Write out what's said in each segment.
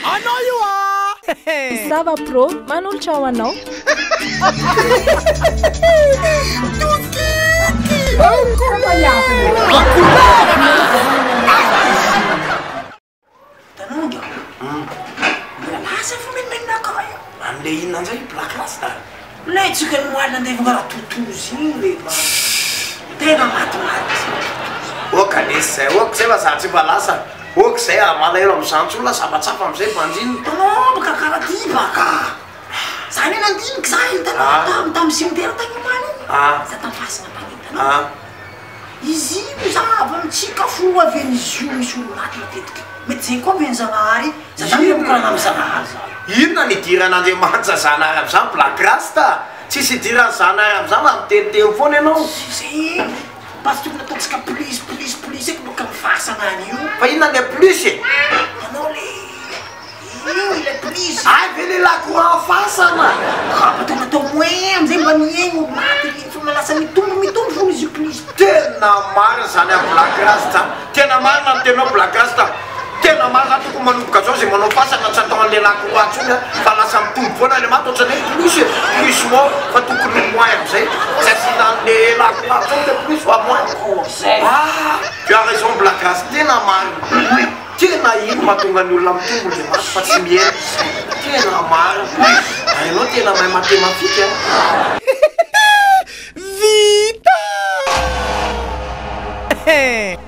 Anao io ah! Sava Pro manolotra ho anao. Tanonga. Mbola lasa fo menomenona akao io. Amle inona ndray Black Rasta? Lay tsika ny omaly nandevogna raha totozy igny le mba tena matimaty. Ok lesy zay, ok zay fa za tsy mba lasa, ok zay ah, malahelo amizany tsony lah zava-tsafa amizay banjinina. Manomboka karaha ty baka. Za anie nandiniky za hitanao tam tam cimetière tagny omaly igny. Za tam fasagna tagny hitanao. Izy io zava mitsika fo avy any izy io misy olo maty matetiky. Mety zegny koa amen'i Zagnahary, za zany mila mikoragna amy Zagnahary za. Inona ny idiran'Andriamanitra Zanahary amizany Black Rasta? Tsisy idiran'i Zanahary amizany fa miteniteny foana ianao. Zegny, mba tsy tokony ataontsika plus plus plus eky boka amy fasagna any io. Fa inona le plus e? Ianao le. Io ilay prise. Hay ve le lakroa fasana? Mba tokony atao moins amizay mba mihegny olo maty ry fa lasa mitombo mitombo fona izy io prise. Tena marina zany a Black Rasta. Tena marina ny teninao Black Rasta. Tena marina zany tokony manomboka zao zay manao fasana tsy atao anle lakroa tsony a fa lasa mitombo foana le maty ohatrany hoe plus e plus mort fa tokony moins amizay tsy asiana anle lakroa tsony le plus fa moins. Ah tu as raison Black Rasta tena marina. Tena ino mahatonga ny olona mitombo le maty fa tsy mihena tena marina ary ianao tena mahay matematika a. Vita!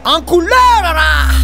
En couleur raha!